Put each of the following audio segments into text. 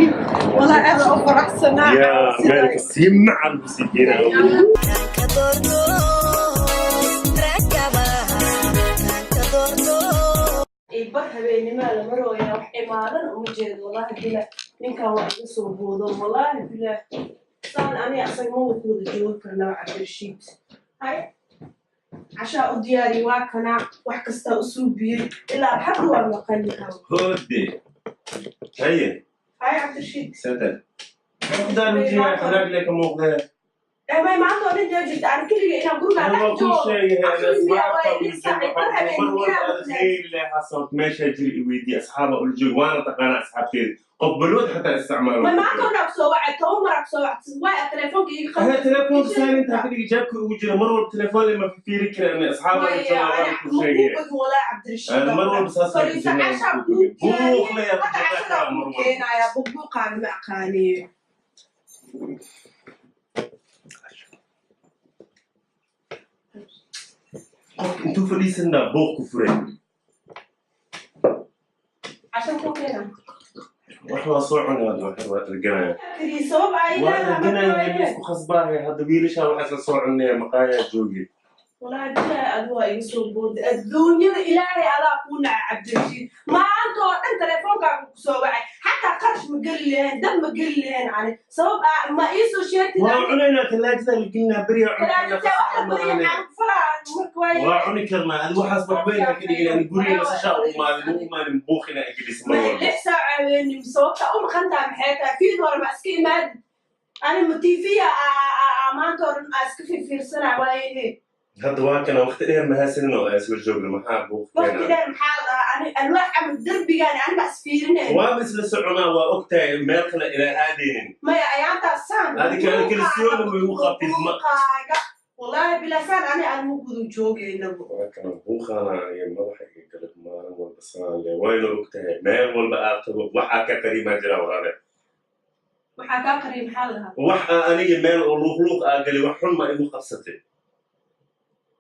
Walaa aad u faraxsanaa. Yaa meelka sii macal buu sii geenaa. Kanka doorto rakaba kanka doorto. Bar habeenimaa la marooyaa, wax imaadan uma jeedo. Wallaahi bila ninkan waa iga soo boodo. Wallaahi bila saan ani asaga ma wada joogi karnaa. Cabdirashiid, hay, cashaa u diyaari, waa kanaa, wax kastaa u suubiyey, ilaa hadda waa maqan yahay. Hode, haye. Hay, Cabdirashiid. Satan daar wajiga xanaag le ka muuqdee. May maanta oo dhan jaa jirta ani keliga inaan gurigaa waa dhex kuu joogo. Sheegay Aqli miyaa asxaabta waaye ula 6 saac joogo bar mar habeenimo walba inaan aad maqnayd. Kheyr leh xasabta meeshaa jira i weydii asxaaba ula joogo, waana taqaanaa asxaabteeda, qof balwad xataa isticmaalo. May maanta oo dhan kusoo wacay, 10 mar kusoo wacay, waay telefoonka iiga Ana qaldan. Telefoonka silent ha ka dhigi, jaabka ugu jira mar walba telefoon lama fiiri kara. Ana asxaaba ula maya jooga ani waan ku ma sheegay. kuu bagin walaa, Cabdirashiid. Ana mar walba saas aan ku Fariisa jirnaa cashaa ku kuu buuq diyaariyey le yaa ku hadda jirnaa cashadaa karaa kuu mar walba. keenayaa, buqbuuqaaga ma aqaaniye. Qofka intuu fadhiisanaa buuq ku furay. Casha kuu keena. Wax waa soo cunay hadda, wax waa dharganaya. Kariye sabab ay Waa leedahay dharganaya marka ma waaye. Isku khasbaahay hadda wiilashaa waxaa isla soo cunaya maqaayaa joogi. Walaahi bilaahi adu waa iga soo booday, adduunyada ilaahay adaa kuu naca. Cabdirashiid, maanta oo dhan teleefoonkaaga ku soo wacay, xataa qarash ma geli lahayn, dab ma geli lahayn, ani sabab ah ma iisoo sheegtid. Waa ani cunaynaa, talaajada la gelinaa beriyaa cuni karnaa. Talaajada wax la Khasaar bariya maahane. Maxaan ku falaa marka waaye? Waa cuni karnaa adi, waxaas waxba inaa ka dhigin. Ani guriga nasashaa u imaaday, ma u imaanin buuq inaa igelis mar Ma walba. 6 saac haweenimo sababta u maqan tahay maxay tahay? Fiid hore ma iska imaadid? Ani ma tv maanta oo dhan aa iska fiirfiirsanaa waaye. Hadda waa kana waqti dheer mahaasanin oo isla joogna, maxaa buuq Waqti keenaa? dheer maxaa la dhahaa? Ani alwaax ama derbigaani ani ma isfiirinayn. Waaba isla soconaa, waa ogtahay meel kale inaa aadaynin. Maya, ayaantaas saan Adiga ani kalsooni ma igu qabtid ma buuqaaga, wallaahi bilasaan ani aan ma gudu joogaynaba. Waa kana buuqaana aniga madaxa iga galab maalin walba saan le, wayna ogtahay meel walba aad tago waxaa ka qariibaa jira walaale. Waxaa kaa qariya maxaa la dhahaa? Wax aa aniga meel oo luuqluuq aa galay, wax xun ma igu qabsatay,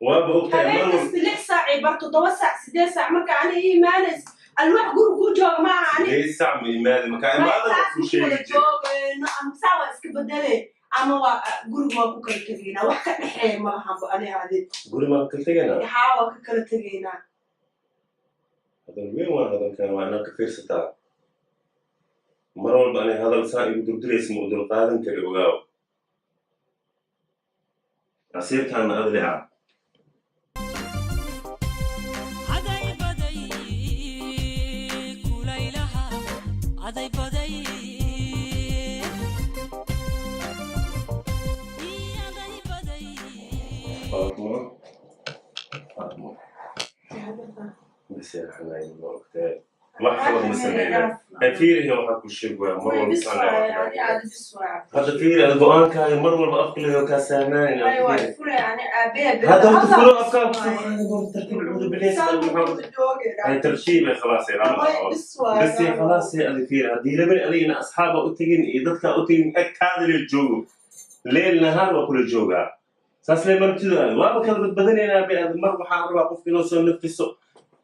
waaba ogtahay Habeen mar walba. kasta 6 saac iyo bar, 7 saac, 8 saac marka ani ii imaanays, alwaax guri kuu jooga maaha ani. 8 saac ma imaadi, markaa Maya, imaadana saas kuu ma sheegi wada jira. joogayno, ama saa waa iska bedele ama waa guriga waa ku kala tegaynaa, wax ka dhexeeya malahanba ani adi. Guri maa kala tegaynaa? Haa, waa ka kala tegaynaa. Hadal weyn waa hadalkan, waa inaad ka fiirsataa mar walba. Ani hadal saa igu durduraysa ma u dulqaadan kari, ogaaw. Casiirkaana adli ah. Aday baday kulaylaha, aday baday, aday baday. Faatmo, Faatmo, ma seexanayn, ma ogtahay wax qalad ma sameyna. Fiirihi, waxaa ku sheegaya mar walba bis saan waaye leeyahay. Ani adi bis waaye. Hadda fiiri, ada go-aankaaga mar walba afkaleedo kaa saamaanayna. Maya, waa ifure ani aabehe. Hadda horta furo afkaa kusoo qaadi doonta, tartiib cuudu bilays. Saan wada joogaynaa. Ay tartiib khalaas Maya, bis waaye. بس خلاص adi fiiri, haddii rabin adiga ina asxaaba u tegin iyo dadkaa u tegin, agtaada la joogo leel nahaar waa kula joogaa, saas lee martidu aad waaba kala badbadanaynaa bay aad mar. Waxaan rabaa qofka inuu soo nafiso,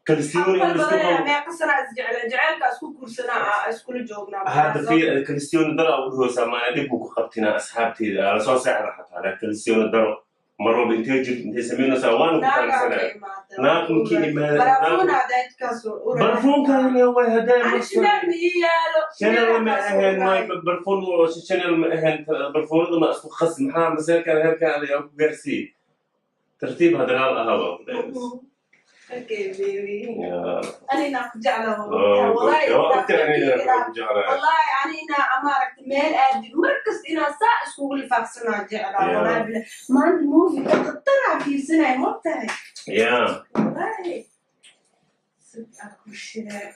kalsiyooni in laisku qabo. Meeqa sanaa isjecla, jaceylka isku guursanaa, aa iskula joognaa. Hadda fiir, kalsiyooni daro aa udhahoosaa maana dhib buu ku qabtinaa asxaabteeda aa lasoo seexda xataa laa kalsiyooni daro mar walba intee jirto, intay samaynaysaa, waana ku Naagaa ka fahamsanaa. imaada. Naag markii imaada Barafuuna daydkaas ura. Barfuunkaan le way haddaa Ani shidaal ma ii yaalo. Chanel ma ahayn, may barfuun oo Chanel ma ahayn, barfuunada ma isku khas, maxaa maseelkan heerkan adiga ku gaarsiiyey? Tartiib hadalaal ahaa baa ku dhahay. Okay, baby. Ya. Anina ku jeclahay. Oh, wallahi waa ogtahay anina ku jeclahay. Wallahi ani inaa maaragta meel aadin mar kasta inaa saa iskugu lifaaqsanaa jeclaa. Wallahi bila maanta movie ka khataraa fiirsanaya, ma ogtahay? Ya. Wallahi sid aa ku shiraa.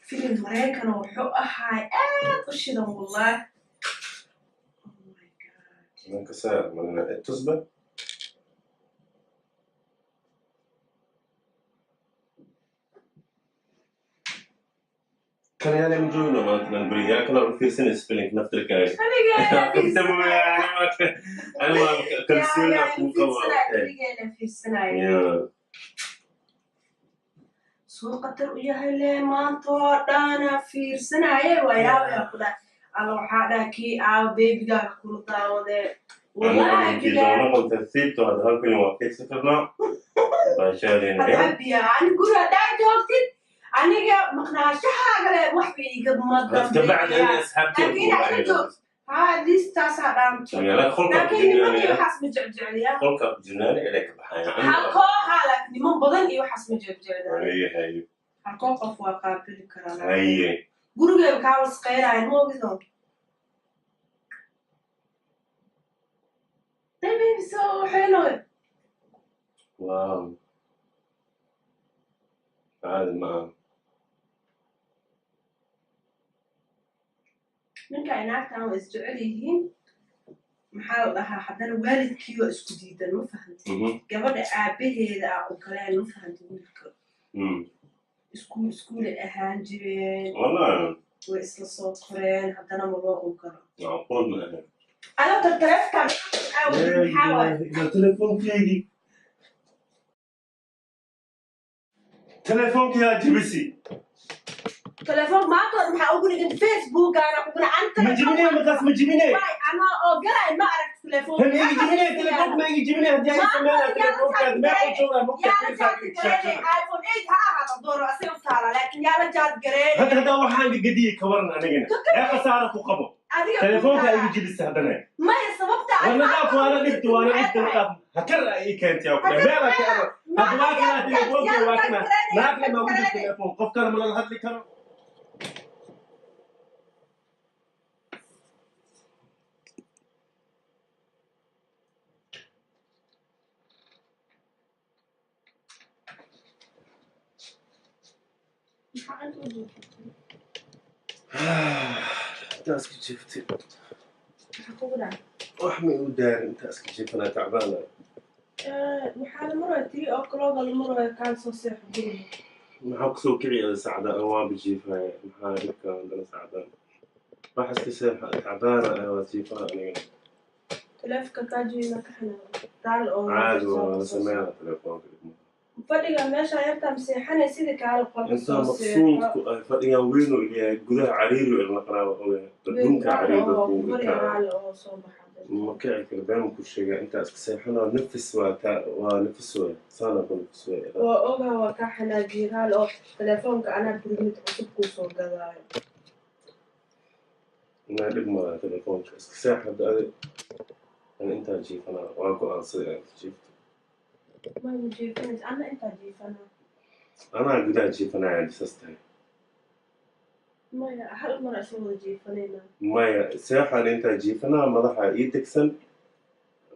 Filim Maraykan oo wuxuu ahaay aad u shidan, wallahi. Oh my God. Ninka saa malina tusba. Kan yaale ma joogno maanta dhan guriga, yaa kala u fiirsanaysa filimka naftirkaaga? Kaligeena. Inta mooyaane ani waa kalsooni aan kugu qabo. Kaligeena fiirsanaya. Ya. Suu khatar u yahay le maanta oo dhana fiirsanaaye waa yaabaya ku dhahay alla waxaa dhaha kii aawa beebigaaga kula daawadee wallaahi bilaah. Noqon tartiibto hadda hal film waa fiirsan karnaa baashaadeenaya. Alxabiya ani guri haddaa joogtid aniga maqnaashahaaga le waxba igama Kabacdi ani dambeeya asxaabtay laakiin inaad la joogto haa liistaasaa dhaanto qolka ku laakiin niman iyo jirnaanaya waxaas ma jecjecliya qolka ku jirnaana ilay ka baxayaan. Hal kooxa laakiin niman badan iyo waxaas ma jecjecliya. Haye haye. Hal koox qof waa qaabili karaa. Haye. Gurigeeba kaa wasqeynaayan ma ogido. Hey baby, so waxaynoy Wow, caadi ma aha. Ninka ay naagtan waa isjecel yihiin maxaa la dhahaa haddana waalidkii waa isku diidan ma fahamtid? Gabadha aabaheeda ah ogoleen ma fahamtid wiilka. Iskuule ahaan jireen. Wallahi. Way isla soo koreen haddana ma loo ogolo. Macquul ma aha. Adoo taleefkan maxaa waaye? Telefoonkeygii telefoonkiyaa jibisi. Telefoon maanta maxaa ugu dhigan Facebookana kuguna anta. Ma jibine markaas ma jibine. Waay anaa oo galay ma aragti telefoon. Hem iga jibine telefoonka ma iga jibine haddii ay sameeyaan telefoonkaad meeqa joogaa mugta. Yaa la jaad gareynay iPhone 8 ha ahaado dooro asay u taala laakiin yaa la jaad gareynay. Hadda hadda waxaan gadiyey ka waran anigana ee khasaara ku qabo. Adiga telefoonka iga jibisa haddana. Maya sababta wana dhaaf waana dhigti waana dhigti na dhaaf hakar ay ii keentay oo kale meela ka hadda waa kana telefoonka waa kana naagna ma ugu telefoon qof kale ma lala hadli karo. Intaa iska jiiftay. Wax ma igu daarin intaa iska jiifanaa tacbaana. Waxaa la maraya 3 o'clock la maraya kaan soo seexo guriga. Maxaa kusoo kici ada sacda an waaba jiifaya maxaa dhibka dana sacdaan wax iska seexa tacbaana ah waa jiifaa anigana. Taleefonka kaajiina ka xanaaqo raali oo caadi waa la sameeyaa telefoonka. Fadhiga meesha yartaa maseexanay sidii kaala qolka intaa soo maqsuud seexo. Ku ah fadhigan weyn oo yahay gudaha cariiri ilma qaraaba ogahay adduunka cariiri dadku bari ka raali oo soo baxa. Ma kici karo been ku sheegaa intaa iska seexanaa nafis waa taa waa nafis waay saana ku nafis waay. Waa ogaa waa kaa xanaajiyey raali oo telefoonka anaa buri mid cusub kuu soo gadaayo. Ma dhib malaha telefoonka iska seex hadda adi ani intaa jiifanaa waa go-aansaday inaad jiifto. Ma jiifanaysa ana intaa jiifanaa. Anaa gudaha jiifanaya saas tahay. Maya hal mar isla wada jiifanayna. Maya seexan intaa jiifanaa madaxa ii degsan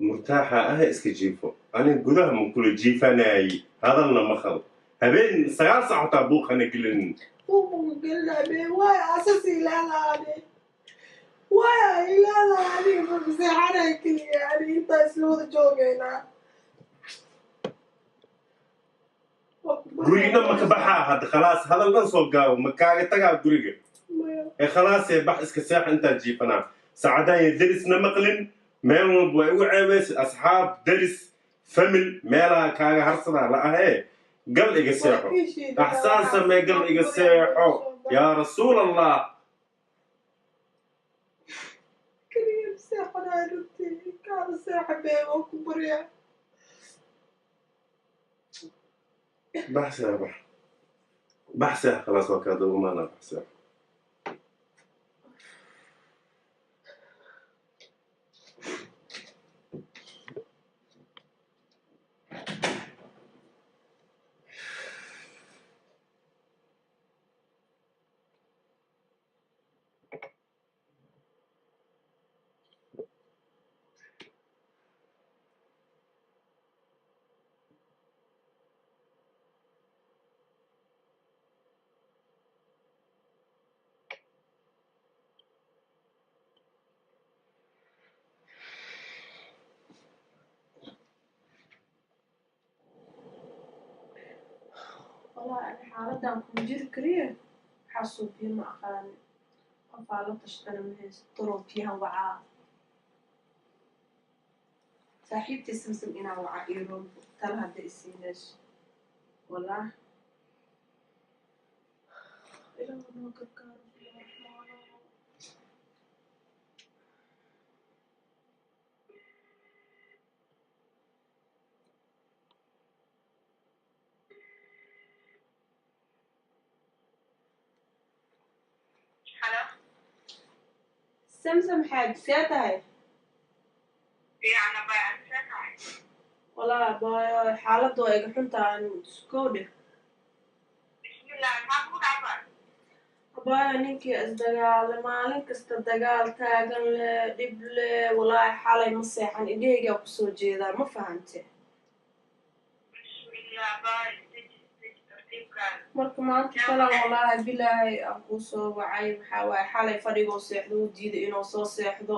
murtaaxa ah iska jiifo ani gudaha ma kula jiifanaayi hadalna ma qabo habeen 9 saac xataa buuqana gelinin. Gelinabe waay asas ilaalaane waay ilaala aniga maseexanay keliya ani intaa isla wada joogaynaa. Guriga dhan ma ka baxaa hadda khalaas hadal dhan soo gaabo ma kaaga tagaa guriga. Maya. Ee khalaas ee bax iska seex intaa jiifanaa saacadahan iyo derisna maqlin meel walba way ugu ceebaysa asxaab deris famil meelaha kaaga harsadaa la ahee gal iga seexo axsaan samee gal iga seexo yaa rasuul Allah. Keliya maseexanaa runtii kaala seexa bee waa ku baryaa. Bax seex bax bax seex khalaas waa kaa daba maanaa bax seex. Wallahi ani xaaladan kuma jiri kariye waxaa suubiyo ma aqaani qofaa la tashtana ma haysto tolookiyahan wacaa saaxiibtii Samsam inaa wacaa iyo roombo tala hadda isiinayso wallah. Ilaahu noo gargaaro, ya Raxmaano. Halo. Samsam xaaji, see tahay? Fiican abay, aad see tahay? Walaa baayo, xaaladdu waa iga xuntahay, iskow dheh. Bismillah, maxaa kugu dhacay? Abaayo, ninkii isdagaala, maalin kasta dagaal taagan leh, dhib leh. Walaahi xalay ma seexan, indhahaygaa kusoo jeedaa, ma fahante? Bismillah abay, isdeji, isdeji, tartiibkaaga. Marka maanta kala, walaahi bilaahi, aan kuu soo wacay maxaa waaye, xalay fadhigoo seexdo u diiday inuu soo seexdo,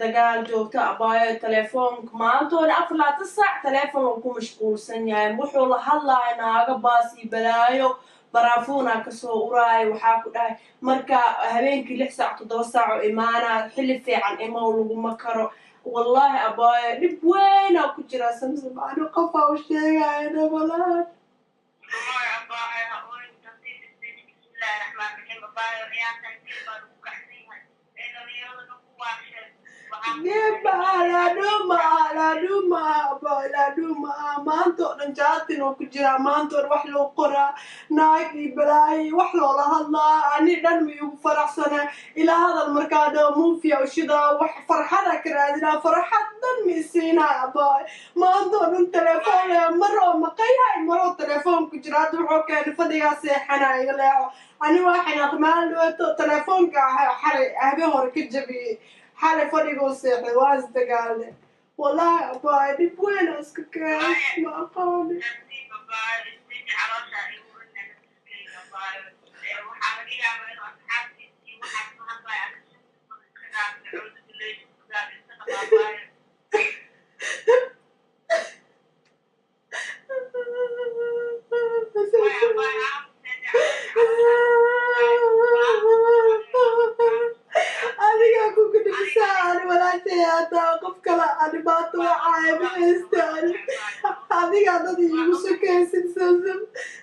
dagaal joogto abaayo. Telefoonka maantoona 24 saac telefoon uu ku mashquulsan yahay, wuxuu la hadlaaya naago baas iyo balaayo, baraafuunaa kasoo uraayo. Waxaa ku dhahay marka habeenkii 6 saac, 7 saac oo imaanaa, xilli fiican imow laguma karo. Wallaahi abaayo, dhib weynaa ku jiraa. Samsam, ani qofaa u sheegaya nabalahan. Wallahi abay, ha ooyin, tartiib isdeji. Bismillahi raxmaani raxiim abay, ciyaartan geel baa lagu kacsan yahay ee dhalinyarada dhan ku waasheen. Waxaa Laadhuma, laadhuma, laadhuma. Maanta oo dhan chatting oo ku jiraa, maanta oo dhan wax loo qoraa, naag iyo balaayo wax loola hadlaa. Ani dhan ma igu faraxsanaa ilaa hadal markaa dhao movie ushidaa, wax farxada ka raadinaa, farxad dhan ma isiinaa abaay. Maanta oo dhan telefoon le, maroo maqayahay, maroo telefoon ku jira. Hadda wuxuu keenay fadhigaa seexanaa, iga leexo. Ani waa xanaaq maalin dhaweeto, telefoonka xalay habeen hore ka jabiyey. Xalay fadhigoo seexday, waa isdagaalne. Wallaahi abaay, dhib weyn aa iska keenay, ma aqaani. Tartiib abay, isdeji, caloosha igu rinna naftiskayga abay. Waxaa laga yaabaa inuu asxaabtiisii waxaas ma hadlayo, adiga iska dhaaf, nacuudu billahi, iska dhaaf abay. Way abay, aamuseede. Adigaa ku kudhibisaa, ani walaashay hataa qof kale aan dhibaato wacaayo ma haysta. Ani adigaa dad iigu sokaysid, Samsam,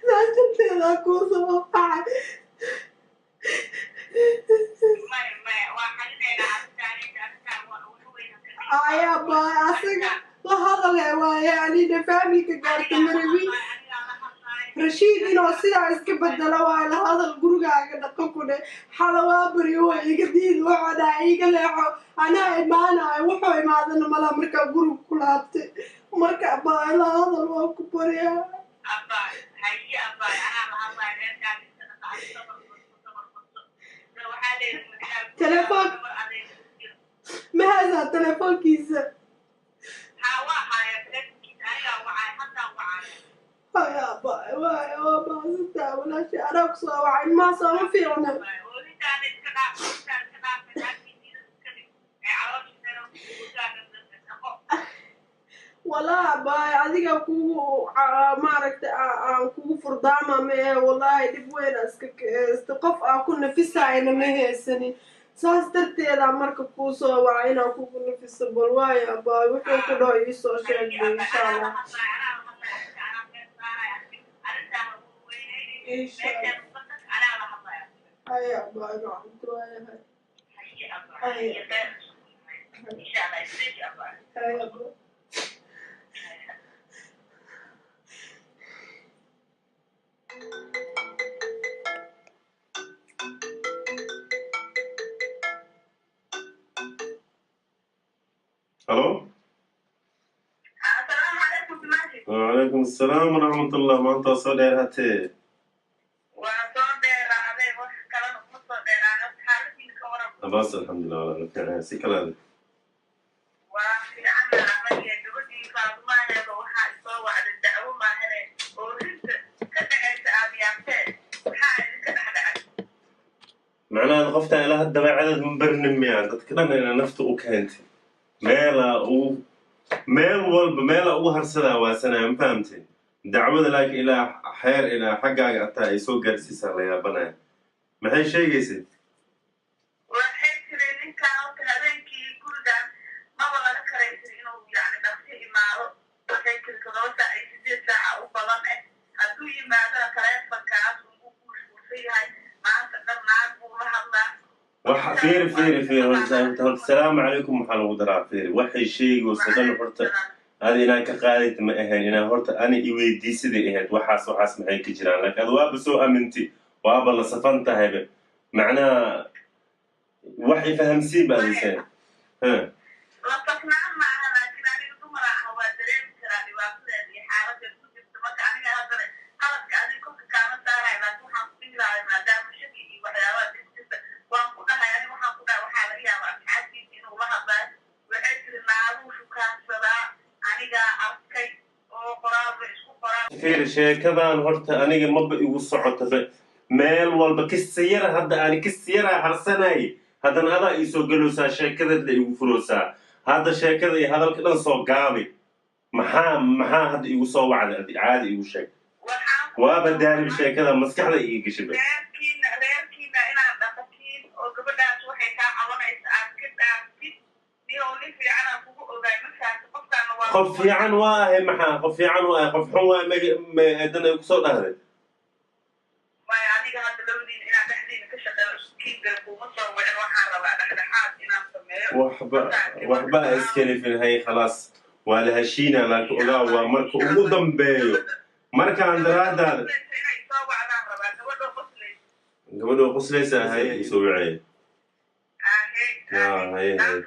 saas darteedaa kuu soo wacay. Maya, maya, waa xalinaynaa arrintaan, arrintaan waa wax weyn. Aya baay, asaga la hadale waaye, anina family-ka gaarta marabi. Rashiid inuu sidaa iska bedelo waaye. La hadal, gurigaaga dhaqo ku dhe. Xalawaa baryo, waa iga diid, wuxuu dhaha iga leexo, anaa imaanayo. Wuxuu imaadana malaa markaa guriga ku laabtay. Marka baay, la hadal, waa ku baryaa. Abbaay, haye abbaay, anaa la hadlaaya, reerkaaga iska dhaqa, adi sabar badso, sabar badso. Waxaa leeyahay Telefoon. Gabar adeeg ku jiro. Ma haysaa telefoonkiisa? Haa, waa haya telefonkiisa, anigaa wacay, haddaa wacay. Haya baay, waaya, waa mahadsantahay walaashay, anaa kusoo wacay, ilmaha sooma fiicna. Oohintaada iska dhaaf, oohintaada iska dhaaf, naagtiisa iska dhig ee calooshiisana gurigaaga dhaqo. Walaa baay, adiga kugu maaragta aan kugu furdaama ma ee. Wallaahi dhib weyn aa iska keensta, qof aan ku nafisayna ma haysanin, saas darteeda marka kuu soo waca inaan kugu nafiso. Bal waaya baay, wuxuu ku dhaho iisoo sheeg bay, insha Allah. Insha Allah. Haya baay, gacanta waayahay. Haya baay. Halo. وعليكم السلام ورحمة الله. Maanta soo dheeraatee. Waa soo dheeraaday, wax kalena kuma soo dheeraana. Xaaladiina ka waran? Abaas, alxamdulilah, walaal fiican, si kale. Waa fiicana anaga. Gabadhii Faadumaheeda waxaa isoo wacday dacwo maahane, oohinta ka dhacaysa aad yaabteen. Maxaa idinka dhex dhacay? Macnaha qoftan ilaa hadda dabeecadeed ma barnin miya? Dadka dhan inaa nafta u keentay, meela uu meel walba meela ugu harsadaa waasanaya, ma fahamtay? Dacwada laakiin ilaa xeer ilaa xaggaaga ataa ay soo gaarsiisaa la yaabanaya. Maxay sheegaysay? Waxay tiri ninkan horta habeenkii gurigan maba laga karaysan inuu yani dhaqsi imaado. Waxay tiri 7 saac iyo 8 saaca u badan eh, hadduu yimaadona taleefonkaas ugu mashquulsan yahay. Waxa fiiri, fiiri, fiiri, horta horta salaamu calaykum waxaa lagu daraa. Fiiri, waxay sheegayso dhan horta adi inaan ka qaadid ma ahayn, inaan horta ani iweydiisiday ahayd. Waxaas maxay ka jiraan? Laakiin ad waaba soo aminti, waaba la safan tahayba, macnaha wax ifahamsiin ba adiseen. La safnaan ma aha, laakiin aniga dumar ah waa dareemi karaa dhibaatadeeda iyo xaaladeed ku jirta. Marka aniga haddana qaladka adiga kolka kaama saarayo, laakiin waxaan ku dhihi lahay, maadaama shaki iyo waxyaabaha dib jirta, waan ku dhahay aniga, waxaan ku dhahay waxaa laga yaabaa asxaabtiisa inuu la hadlaayo. Waxay tiri naaguu shukaansadaa, anigaa arkay oo qoraalba isku qoraa. Fiiri, sheekadan horta aniga maba igu socotaba. Meel walba kista yara hadda ani kista yaraa harsanay, haddana adaa iisoo galowsaa, sheekadaed la igu furoosaa. Hadda sheekada iyo hadalka dhan soo gaabi. Maxaa hadda igu soo wacday? Adi caadi igu sheeg. Waxaan ku Waaba daalib, sheekada maskaxda iiga gashiba. Reerkiina inaad dhaqatiin oo gabadhaas waxay kaa cabanaysa aad ka dhaaftid. Niyow, nin fiican aan kugu ogaay markaas, qofkaana waa Qof fiican waa ahay. Maxaa qof fiican waa ahay? Qof xun waa haddana igu soo dhahday. Maya, aniga hadda labadiina inaan dhexdiina ka shaqeeyo iskiinga kuma soo wicin. Waxaan rabaa dhexdhexaad inaan sameeyo. Waxba ha iskalifin. Hay, khalaas, waa la heshiina, laakiin ogaa waa marka ugu dambeeyo markaan daraadaada. Inay soo wacdaan rabaa gabadho qoslaysa. Gabadho qoslaysa ahay isoo wacay. Ahey. Hay, hay.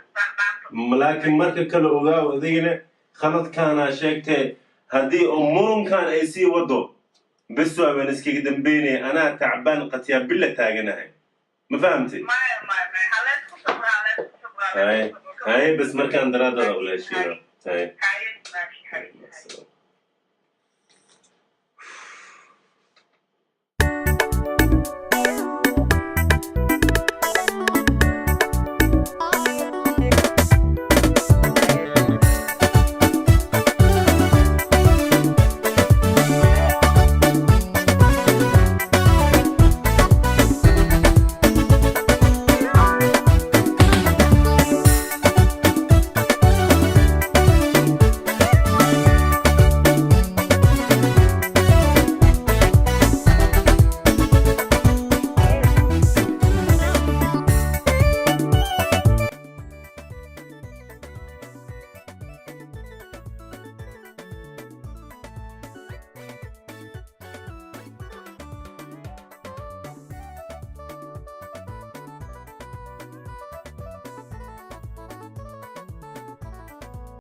Laakiin marka kale ogaaw, adigana khaladkaanaa sheegtee, haddii oo murunkan ay sii wado, bes waa baan iskaga dambeynaya. Anaa tacbaan qatiyaa bila taaganahay, ma fahamtay? Maya, maya, maya, halees ku sabra, halees ku sabra. Hay, hay, bas markaan daraadaada ula heshiina. Hay. Haye, hay, hay.